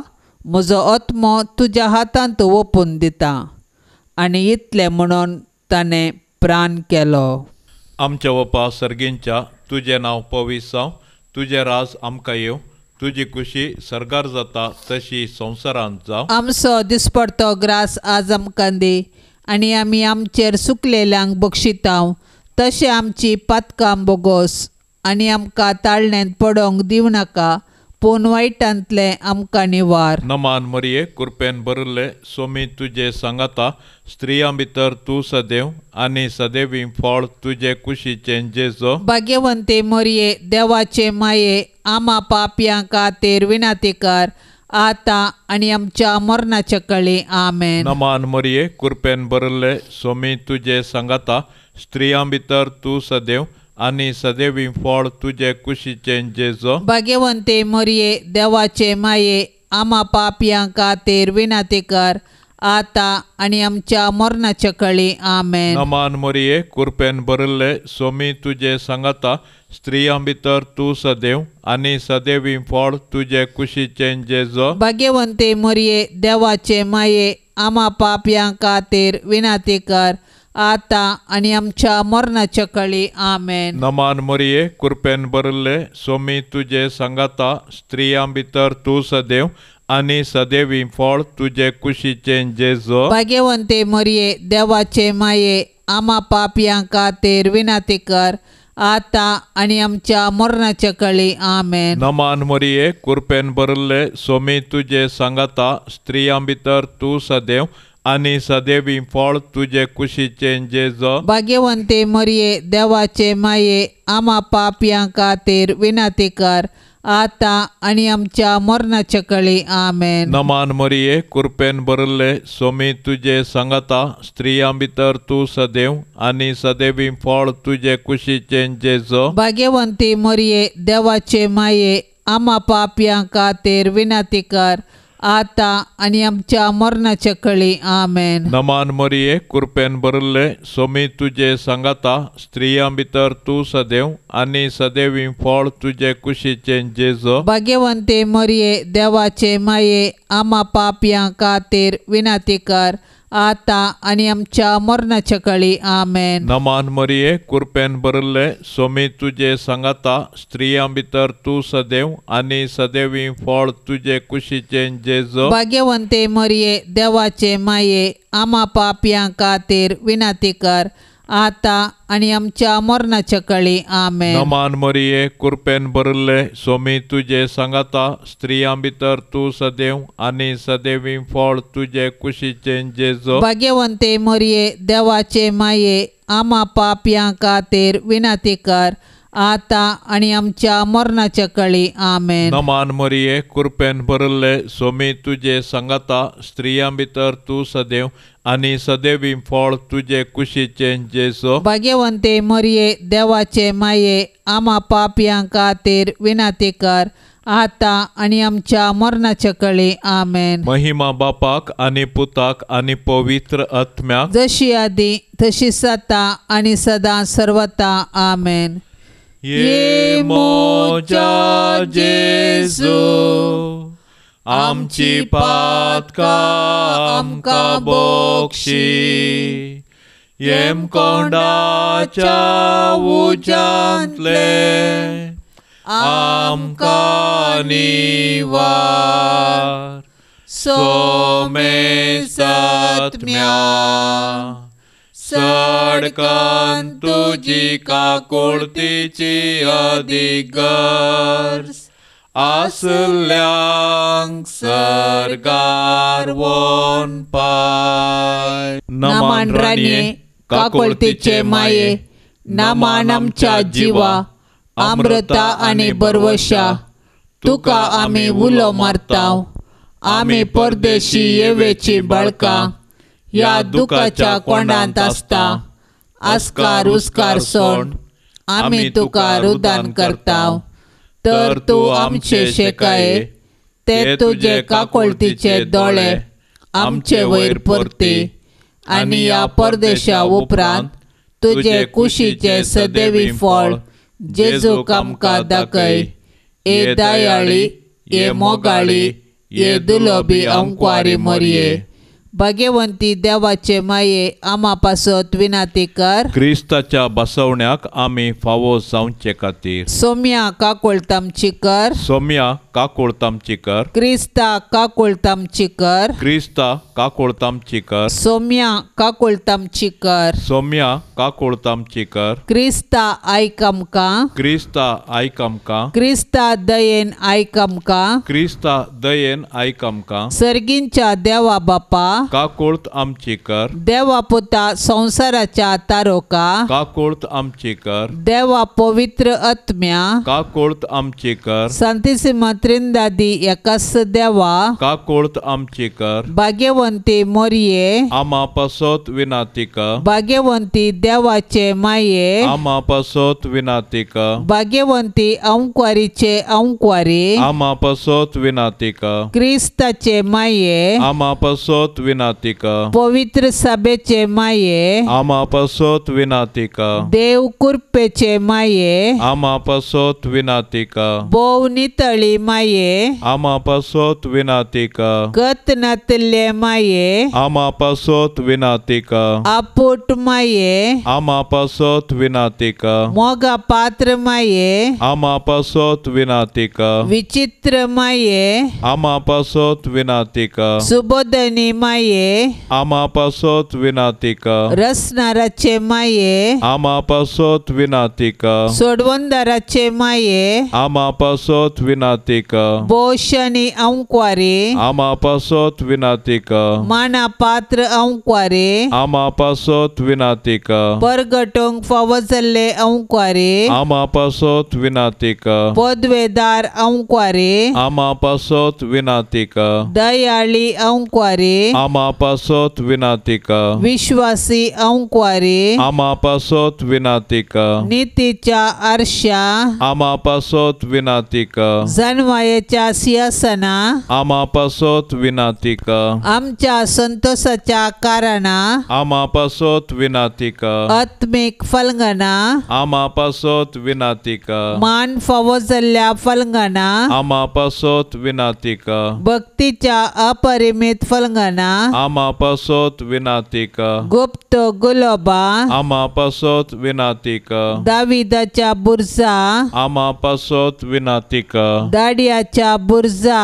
म्हजो आत्मो तुज्या हातांत ओंपून दिता. आनी इतलें म्हणून ताणें प्राण केलो. आमच्या बापा सर्गींच्या, तुजें नांव पवित्र जावं, तुजें राज आमकां येवं, तुजी खुशी सर्गार जाता तशी संवसारांत जावं. आमचो दिसपडतो ग्रास आज आमकां दी आनी आमी आमचेर सुकलेल्यांक बक्षितांव तशें आमची पातकां बोगोस आनी आमकां ताळण्यांत पडोंक दिवं नाका, पूण वायटांतलें आमकां निवार. नमान मरिये, कृपेन भरिल्ले, सोमी तुजे सांगाता, स्त्रियां भितर तूं सदैव आनी सदैवी फळ तुजे कुशीचें जेजो. भाग्यवंते मरिये, देवाचे माये, आमा पापयां खातीर विनंती कर, आतां आनी आमच्या मरणाच्या कळी. आमेन. नमान मरिये, कृपेन भरिल्ले, सोमी तुजे सांगाता, स्त्रियां भितर तूं सदैव आनी सदैवी फळ तुजे कुशीचें जेजो. भाग्यवंते मरिये, देवाचे माये, आमा पापयां खातीर विनंती कर, आतां आनी आमच्या मरणाच्या कळी. आमेन. नमान मरिये, कृपेन भरिल्ले, सोमी तुजे सांगाता, स्त्रियां भितर तूं सदैव आनी सदैवी फळ तुजे कुशीचें जेजो. भाग्यवंते मरिये, देवाचे माये, आमा पापयां खातीर विनंती कर, आतां आनी आमच्या मरणाच्या कळी. आमेन. नमान मरिये, कृपेन भरिल्ले, सोमी तुजे सांगाता, स्त्रियां भितर तूं सदैव आनी सदैवी फळ तुजे कुशीचें जेजो. भाग्यवंते मरिये, देवाचे माये, आमा पापयां खातीर विनंती कर, आतां आनी आमच्या मरणाच्या कळी. आमेन. नमान मरिये, कृपेन भरिल्ले, सोमी तुजे सांगाता, स्त्रियां भितर तूं सदैव आनी सदैवी फळ तुजे कुशीचें जेजो. भाग्यवंते मरिये, देवाचे माये, आमा पापयां खातीर विनंती कर, आतां आनी आमच्या मरणाच्या कळी. आमेन. नमान मरिये, कृपेन भरिल्ले, सोमी तुजे सांगाता, स्त्रियां भितर तूं सदैव आनी सदैवी फळ तुजे कुशीचें जेजो. भाग्यवंती मरिये, देवाचे माये, आमा पापयां खातीर विनंती कर, आतां आनी आमच्या मरणाच्या कळी. आमेन. नमान मरिये, कृपेन भरिल्ले, सोमी तुजे सांगाता, स्त्रियां भितर तूं सदैव आनी सदैवी फळ तुजे कुशीचें जेजो. भाग्यवंते मरिये, देवाचे माये, आमा पापयां खातीर विनंती कर, आतां आनी आमच्या मरणाच्या कळी. आमेन. नमान मरिये, कृपेन भरिल्ले, सोमी तुजे सांगाता, स्त्रियां भितर तूं सदैव आनी सदैवी फळ तुजे कुशीचें जेजो. भाग्यवंते मरिये, देवाचे माये, आमा पापयां खातीर विनंती कर, आतां आनी आमच्या मरणाच्या कळी. आमेन. नमान मरिये, कृपेन भरिल्ले, सोमी तुजे सांगाता, स्त्रियां भितर तूं सदैव आनी सदैवी फळ तुजे कुशीचें जेजो. भाग्यवंते मरिये, देवाचे माये, आमा पापयां खातीर विनंती कर, आतां आनी आमच्या मरणाच्या कळी. आमेन. नमान मरिये, कृपेन भरिल्ले, सोमी तुजे सांगाता, स्त्रियां भितर तूं सदैव आनी सदैवी फळ तुजे कुशीचें जेजो. भाग्यवंते मरिये, देवाचे माये, आमा पापयां खातीर विनंती कर, आतां आनी आमच्या मरणाच्या कळी. आमेन. महिमा बापाक आनी पुताक आनी पवित्र आत्म्याक, जशी आदी तशी सता आनी सदां सर्वता. आमेन. ये मोजा जेजू, आमची पातकां आमकां बक्षी, येमकोंडाच्या उज्यांतले आमकां निवार. सोमे सत्म्या चडकन तुजी काकुळतीची अदीक गरज आसल्यांक सर्गार वोन पाय. नमन राणये काकुळतीचे माये, नमन आमच्या जिवा अमृता आनी बरवशा, तुका आमी उलो मारता. आमी परदेशी येवेची बाळकां ह्या दुखाच्या कोंडांत आसता. आस्कार उस्कार सोड आमी तुका रुदान करता. तर तूं आमचे शेकाये ते तुजे काकुळतीचे दोळे आमचे वयर परती आनी ह्या परदेशा उपरांत तुजे कुशीचे सदैवी फळ जेजूक आमकां दाखय. ए दयाळी, ए मोगाळी, ए दुलोबी अंकवारी मोरये, भाग्यवंती देवाचे माये आमा पासत विनाती कर. क्रिस्ताच्या बसवण्याक आमी फावो जावचे खातीर सोम्या काकुळतामची कर. सोम्या काकुळतामची कर. क्रिस्ता काकुळतामची कर. क्रिस्ता काकुळतामची कर. सोम्या काकुळतामची कर. सोम्या काकुळतामची कर. क्रिस्ता आयक आमकां. क्रिस्ता आयक आमकां. क्रिस्ता दयेन आयक आमकां. क्रिस्ता दयेन आयक आमकां. सर्गींच्या देवा बापा काकुळत आमची कर. देवा पुता संवसाराच्या तारोका काकुळत आमची कर. देवा पवित्र आत्म्या काकुळत आमची कर. सांतिसिमा त्रिंदादी एकाच देवा काकुळत आमची कर. भाग्यवंती मोरये आमा पासत विनाती कर. भाग्यवंती देवाचे माये आमा पासत विनाती कर. भाग्यवंती अंकवारीचे अंकवारी आमा पासत विनाती कर. क्रिस्ताचे माये आमा पासत विनाती कर. पवित्र सभेचे माये आमा पासत विनाती कर. देव कृपेचे माये आमा पासत विनाती कर. भोव नितळी माये आमा पासत विनाती कर. गत नातल्ले माये आमा पासत विनाती कर. आपूट माये आमा पासत विनाती कर. मोगा पात्र माये आमा पासत विनाती कर. विचित्र माये आमा पासत विनाती कर. सुबोधनी माये आमा पासत विनाती कर. रसनाराचे माये आमा पासत विनाती कर. सोडवंदाराचे माये आमा पासत विनाती कर. बोशनी अंकवारी आमा पासत विनाती कर. माना पात्र अंकवारी आमा पासत विनाती कर. परगटोंक फावो जाल्ले अंकवारी आमा पासत विनाती कर. पदवेदार अंकवारी आमा पासत विनाती कर. दयाळी अंकवारी आमा पासत विनाती कर. विश्वासी अंकवारी आमा पासत विनाती कर. नितीच्या आरशा आमा पासत विनाती कर. जनवायेच्या सिंहासना आमा पासत विनाती कर. आमच्या संतोषाच्या कारणा आमा पासत विनाती कर. आत्मिक फलंगना आमा पासत विनाती कर. मान फावो जाल्ल्या फलंगना आमा पासत विनाती कर. भक्तीच्या अपरिमित फलंगना आमा पासत विनाती कर. गुप्त गुलोबा आमा पासत विनाती कर. दाविदाच्या बुर्जा आमा पासत विनाती कर. दाडियाच्या बुर्जा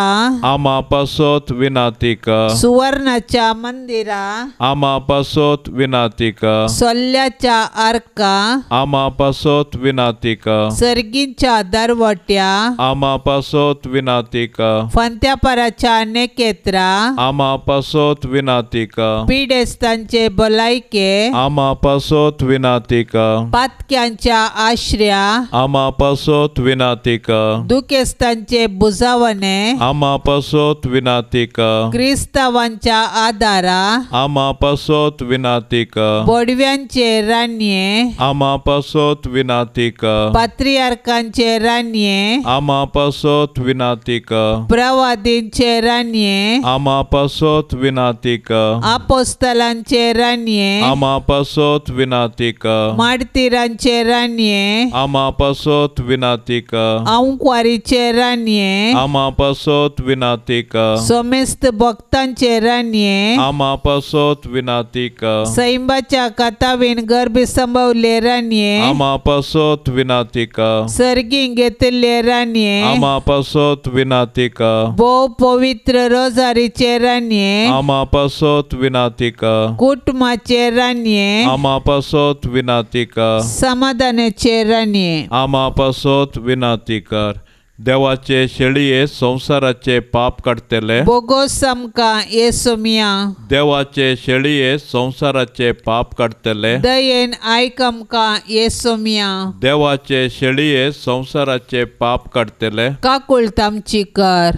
आमा पासत विनाती कर. सुवर्णाच्या मंदिरा आमा पासत विनाती कर. सोल्ल्याच्या आर्का आमा पासत विनाती कर. सर्गींच्या दरवट्या आमा पासत विनाती कर. फांत्यापाराच्या नेकेत्रा आमा पासत विनाती कर. पिडेस्तांचे भलायके आमा पासत विनाती कर. पातक्यांच्या आश्र्या आमा पासत विनाती कर. दुखेस्तांचे बुजावणे आमा पासत विनाती कर. क्रिस्तावांच्या आदारा आमा पासत विनाती कर. बोडव्यांचे राणये आमा पासत विनाती कर. पात्रियार्कांचे राणये आमा पासत विनाती कर. प्रवादींचे राणये आमा पासत विनाती कर. आपोस्तलांचे राणये आमा पासत विनाती कर. माडतीरांचे राणये आमा पासत विनाती कर. अंकवारीचे राणये आमा पासत विनाती कर. सोमेस्त भक्तांचे राणये आमा पासत विनाती कर. सैंबाच्या कथावीन गर्भी संभवले राणये आमा पासत विनाती कर. सर्गी घेतिल्ले राणये आमा पासत विनाती कर. भोव पवित्र रोजारीचे राणये आमा आमा पासत विनाती कर. कुटुंबाचे राणये आमा पासत विनाती कर. समाधानाचे राणये आमा पासत विनाती कर. देवाचे शेळये संवसाराचे पाप काडटले बोगोस आमकां येसोमिया. देवाचे शेळये संवसाराचे पाप काडटले दयेन आयक आमकां येसोमिया. देवाचे शेळये संवसाराचे पाप काडटले काकुळट आमची कर.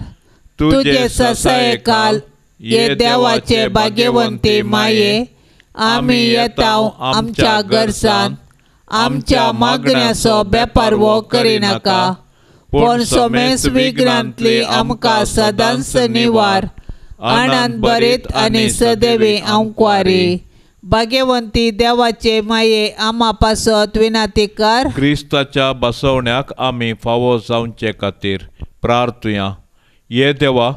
तुजे ससायकाल ये देवाचे भाग्यवंती माये आमी येता आमच्या गरजान आमच्या मागण्याचो बेपारवो करिनाका पूण सोमेस विघ्नांतली आमकां सदांच निवार आनंद बरीत आनी सदैवी आंकवारी. भाग्यवंती देवाचे माये आमा पासत विनाती कर. क्रिस्ताच्या बसवण्याक आमी फावो जावचे खातीर प्रार्थुया. ये देवा,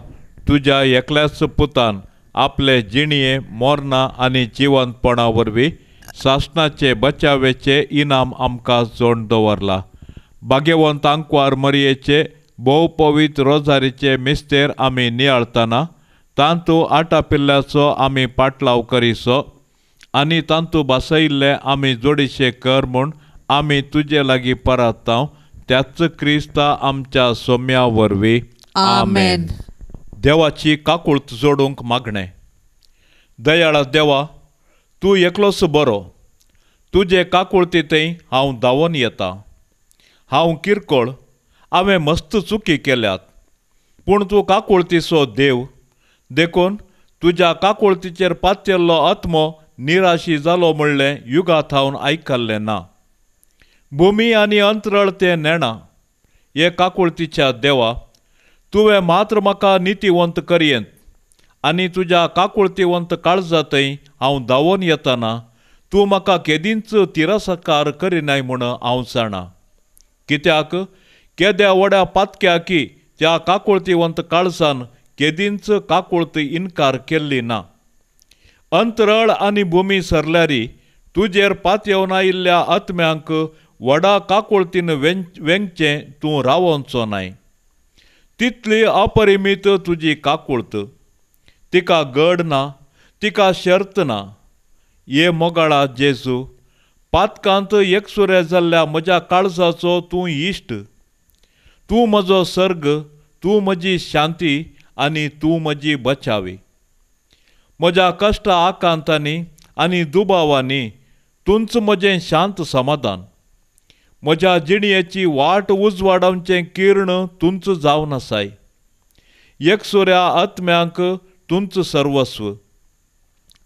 तुज्या एकल्याच पुतान आपले जिणये मोरना आनी जिवंतपणा वरवीं सासणाचे बचावेचे इनाम आमकां जोड दवरला. भाग्यवंत आंकवार मरयेचे भोव पवित्र रोजारीचे मिस्तेर आमी नियाळतना तांतू आटापिल्ल्याचो आमी पाटलाव करिसो आनी तांतू बसयिल्ले आमी जोडीशे कर म्हूण आमी तुजे लागीं परतांव त्याच क्रिस्ता आमच्या सोम्या वरवीं. आमेन. देवाची काकूळत जोडूंक मागणें. दयाळा देवा, तूं एकलोच बरो. तुजे काकुळती थंय हांव धांवून येता. हांव किरकोळ, हांवें मस्त चुकी केल्यात, पूण तूं काकुळतीचो देव, देखून तुज्या काकुळतीचेर पातयल्लो आत्मो निराशी जालो म्हणलें युगा थावन आयकल्लें ना. भुमी आनी अंतरळ तें नेणा. हे काकुळतीच्या देवा, तुवें मात्र म्हाका नितीवंत करयेंत आनी तुज्या काकुळतीवंत काळजांतय हांव धांवून येतना तूं म्हाका केदींच तिरस्कार करिनाय म्हूण हांव जाणा. कित्याक केद्या व्हड्या पातक्याकी त्या काकुळतीवंत काळजान केदींच काकुळती इनकार केल्ली ना. अंतरळ आनी भुमी सरल्यारी तुजेर पातयेवन आयिल्ल्या आत्म्यांक व्हडा काकुळतीन वेंगचें तूं रावोवचो नाय. तितली अपरिमीत तुजी काकुळत, तिका गड ना, तिका शर्त ना. ये मोगाळा जेजू, पातकांत एकसुरे जाल्ल्या म्हज्या काळजाचो तूं इश्ट. तूं म्हजो सर्ग, तूं म्हजी शांती आनी तूं म्हजी बचावी. म्हज्या कश्ट आकांतांनी आनी दुबावांनी तूंच म्हजें शांत समाधान. म्हज्या जिणयेची वाट उजवाडावचें किर्ण तूंच जावन आसाय. एकसुऱ्या आत्म्यांक तूंच सर्वस्व.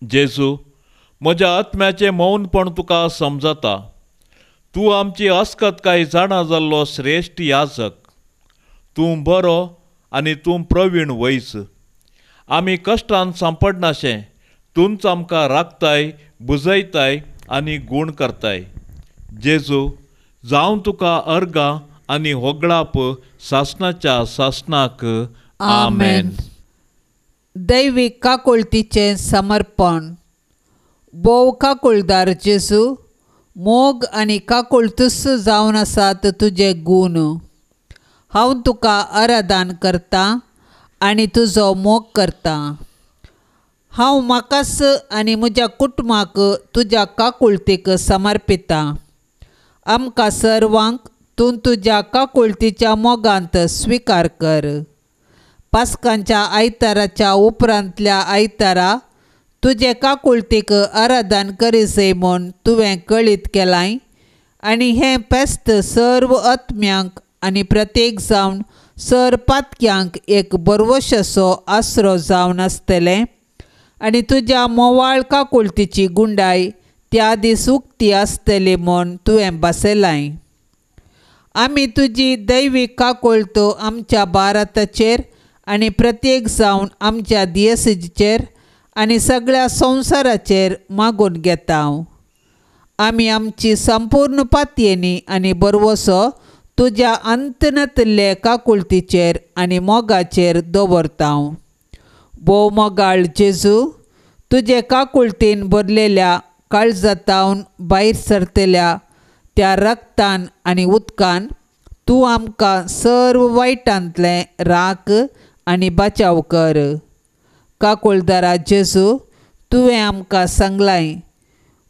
जेजू, म्हज्या आत्म्याचें मौनपण तुका समजता. तूं आमची अस्कतकाय जाणा जाल्लो श्रेश्ठ याजक. तूं बरो आनी तूं प्रवीण वैज. आमी कश्टान सांपडनाशें तूंच आमकां राखताय, बुजयताय आनी गूण करताय. जेजू, जावं तुका अर्गां आनी होगळाप सासणाच्या सासणाक. आमेन. दैवीक काकुळतीचें समर्पण. भोव काकुळदार जेजू, मोग आनी काकुळतूच जावन आसात तुजे गूण. हांव तुका आराधन करतां आनी तुजो मोग करतां. हांव म्हाकाच आनी म्हज्या कुटुंबाक तुज्या काकुळतीक समर्पितां. आमकां सर्वांक तूं तुज्या काकुळतीच्या मोगांत स्विकार कर. पास्कांच्या आयताराच्या उपरांतल्या आयतारा तुजे काकुळतीक आराधन करिसय म्हूण तुवें कळीत केलाय आनी हें फेस्त सर्व आत्म्यांक आनी प्रत्येक जावन सर पातक्यांक एक बरवशाचो आसरो जावन आसतलें आनी तुज्या मोवाळ काकुळतीची गुंडाय त्या दीस उक्ती आसतली म्हूण तुवें बसयलाय. आमी तुजी दैवीक काकुळत आमच्या भारताचेर आनी प्रत्येक जावन आमच्या दियसीचेर आनी सगळ्या संवसाराचेर मागून घेता. आमी आमची संपूर्ण पातयेनी आनी बरवसो तुज्या अंतनातले काकुळतीचेर आनी मोगाचेर दवरता. भोव मोगाळ जेजू, तुजे काकुळतीन भरलेल्या काळजातावन भायर सरतल्या त्या रक्तान आनी उदकान तूं आमकां सर्व वायटांतलें राख आनी बचाव कर. काकुळदारा जेजू, तुवें आमकां सांगलाय,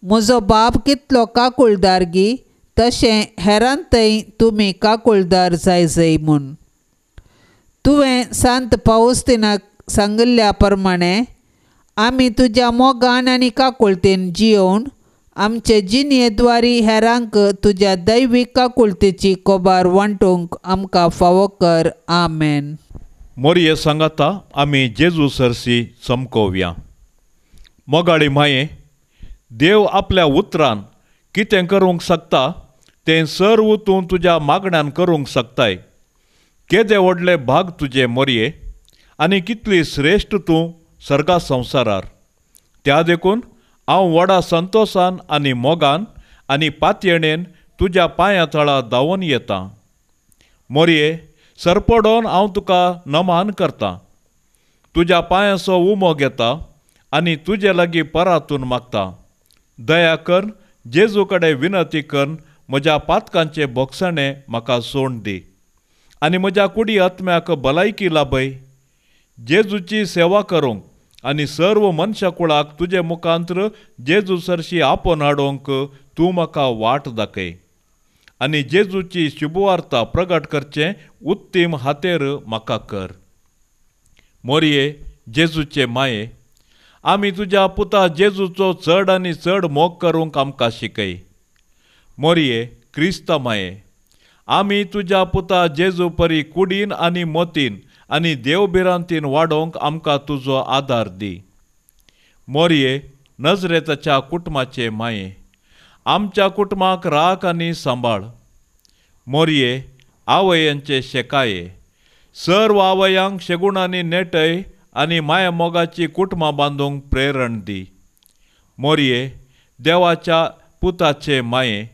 म्हजो बाप कितलो काकुळदार गी तशें हेरांतय तुमी काकुळदार जाय जाय म्हूण. तुवें सांत पावस्तिनाक सांगिल्ल्या प्रमाणे आमी तुज्या मोगान आनी काकुळतेन जियोवन आमचे जिणेद्वारी हेरांक तुज्या दैवीक काकुळतेची कोबार वांटूंक आमकां फावो कर. आमेन. मोरये सांगाता आमी जेजू सरशी चमकोवया. मोगाळी माये, देव आपल्या उतरान कितें करूंक शकता तें सर्व तूं तुज्या मागण्यान करूंक शकताय. केदे व्हडले भाग तुजे मोरये आनी कितली श्रेश्ठ तूं सर्गा संवसारार. त्या देखून हांव व्हडा संतोशान आनी मोगान आनी पातयेणेन तुज्या पांया तळा धांवून येता. मोरये, सरपडोन हांव तुका नमान करतां, तुज्या पांयाचो उमो घेता आनी तुजे लागीं परातून मागता. दया कर, जेजू कडेन विनंती कर, म्हज्या पातकांचे भोगसणें म्हाका सोड दी आनी म्हज्या कुडी आत्म्याक भलायकी लाभय. जेजूची सेवा करूंक आनी सर्व मनशाकुळाक तुजे मुखांत्र जेजू सरशी आपोवन हाडूंक तूं म्हाका वाट दाखय आनी जेजूची शुभवार्ता प्रगट करचें उत्तीम हातेर म्हाका कर. मोरये, जेजूचे माये, आमी तुज्या पुता जेजूचो चड आनी चड मोग करूंक आमकां शिकय. मोरये, क्रिस्ता माये, आमी तुज्या पुता जेजू परी कुडीन आनी मोतीन आनी देवभिरांतीन वाडोवंक आमकां तुजो आदार दी. मोरये, नजरेताच्या कुटुंबाचे माये, आमच्या कुटुंबाक राख आनी सांबाळ. मोरये, आवयांचे शेकाये, सर्व आवयांक शेगुणांनी नेटय आनी माया मोगाची कुटुंबां बांदूंक प्रेरण दी. मोरये, देवाच्या पुताचे माये,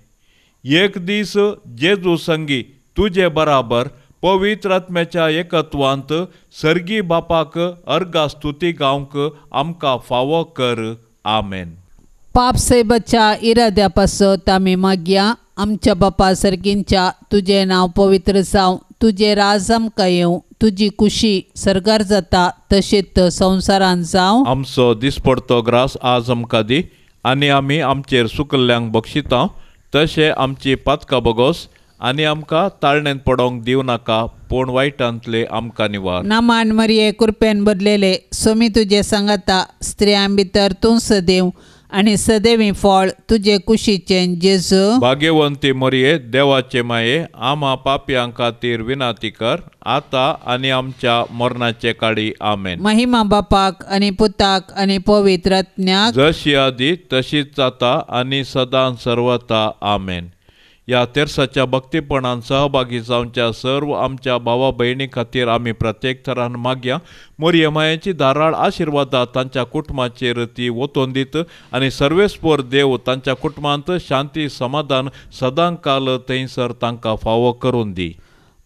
एक दीस जेजू संगी तुजे बराबर पवित्र आत्म्याच्या एकत्वांत सर्गी बापाक अर्गा स्तुती गावंक आमकां फावो कर. आमेन. पाप सायबाच्या इराद्या पासत आमी मागया. आमच्या बापा सर्गींच्या, तुजें नांव पवित्र जावं, तुजें राज आमकां येवं, तुजी कुशी सर्गार जाता तशीच संवसारांत जावं. आमचो दिसपडतो ग्रास आज आमकां दी आनी आमी आमचेर सुकल्ल्यांक बक्षिता तशें आमची पातकां बगोस आनी आमकां ताळणेंत पडोवंक दिवं नाका, पूण वायटांतले आमकां निवार. नामान मरिये, कृपेन बदलेले, सोमी तुजे सांगाता, स्त्रियां भितर तूं सदैव आनी सदैवी फळ तुजे कुशीचें जेजू. भाग्यवंती मरिये, देवाचे माये, आमा पापयां खातीर विनंती कर आतां आनी आमच्या मरणाचे काळी. आमेन. महिमा बापाक आनी पुताक आनी पवित्र आत्म्याक, जशी आदी तशीच जाता आनी सदां सर्वता. आमेन. ह्या तेर्साच्या भक्तीपणान सहभागी जावच्या सर्व आमच्या भावा भयणी खातीर आमी प्रत्येक थरान मागया. मोरये मायेची धाराळ आशिर्वादा तांच्या कुटुंबाचेर ती वतोवन दीत आनी सर्वेस्पर देव तांच्या कुटुंबांत शांती समाधान सदांकाल थंयसर तांकां फावो करून दी.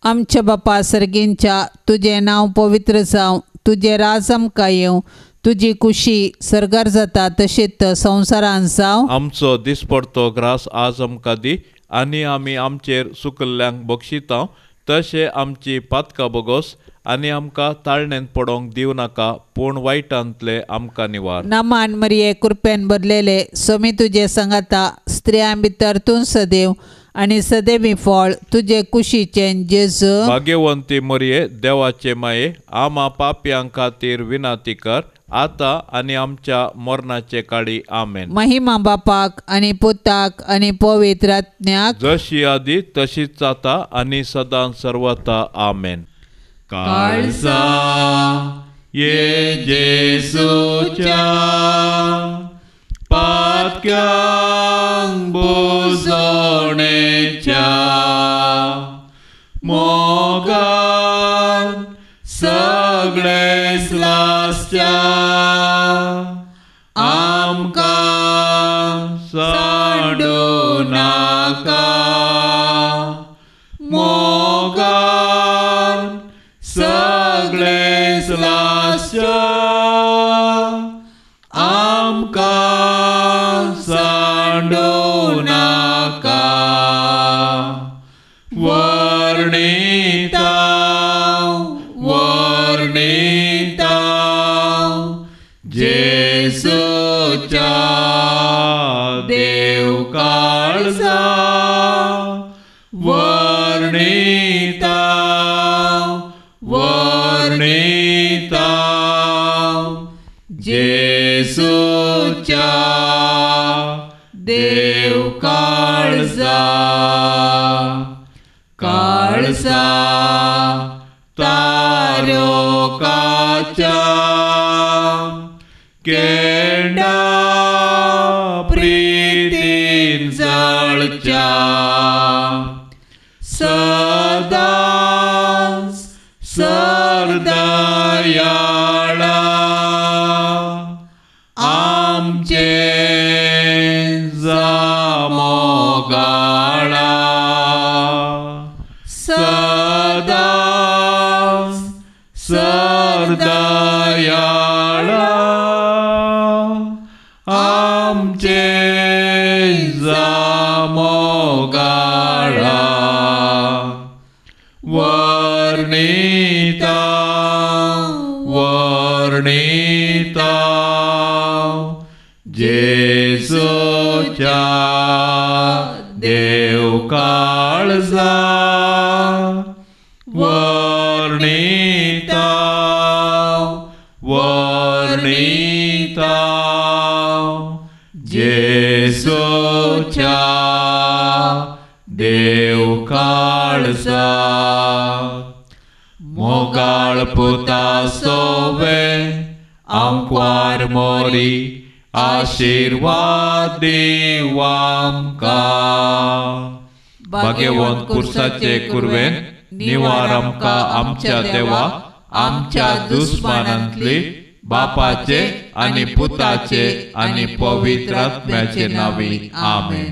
आमच्या बापा सर्गींच्या, तुजें नांव पवित्र जावं, तुजें राज आमकां येवं, तुजी कुशी सर्गार जाता तशीच संवसारांत जावं. आमचो दिसपडतो ग्रास आज आमकां दी आनी आमी आमचेर सुकल्ल्यांक बक्षिता तशें आमची पातकां बगोस आनी आमकां ताळणेंत पडोवंक दिवं नाका, पूण वायटांतले आमकां निवार. नामान मरिये, कृपेन बदलेले, सोमी तुजे सांगाता, स्त्रियां भितर तूं सदैव आनी सदैवी फळ तुजे कुशीचें जेजू. भाग्यवंती मरिये, देवाचे माये, आमा पापयां खातीर विनंती कर आतां आनी आमच्या मरणाचे काळी. आमेन. महिमा बापाक आनी पुताक आनी पवित्र आत्म्याक, जशी आदी तशीच जाता आनी सदां सर्वता. आमेन. काळजा ये जेजूच्या पातक्यांक बुजोवणेच्या मोगान सगळेच लासच्या आमकां सांडू नाका. मोगान सगळेच लासच्या आमकां सांडू नाका. वर्णिता वर्णिता वर्णिता जेसूच्या देव काळजा काळजा तारोकाच्या केंडा प्रीतीन जळच्या सदांच सरदयाळा आमचे जामोगाळा सदांच सरदयाळा आमचे जामोगाळा वर्णिता वर्णिता जेसूच्या देव काळजा वर्णिता वर्णिता जेसूच्या देव काळजा मोगाळ पुता सोवे आमक्वार मोरी आशीर्वाद दीव आमकां भाग्यवंत कुर्साचे कुर्वेन निवार आमकां आमच्या देवा आमच्या दुस्मानांतली बापाचे आनी पुताचे आनी पवित्र आत्म्याचे नांवी आमेन.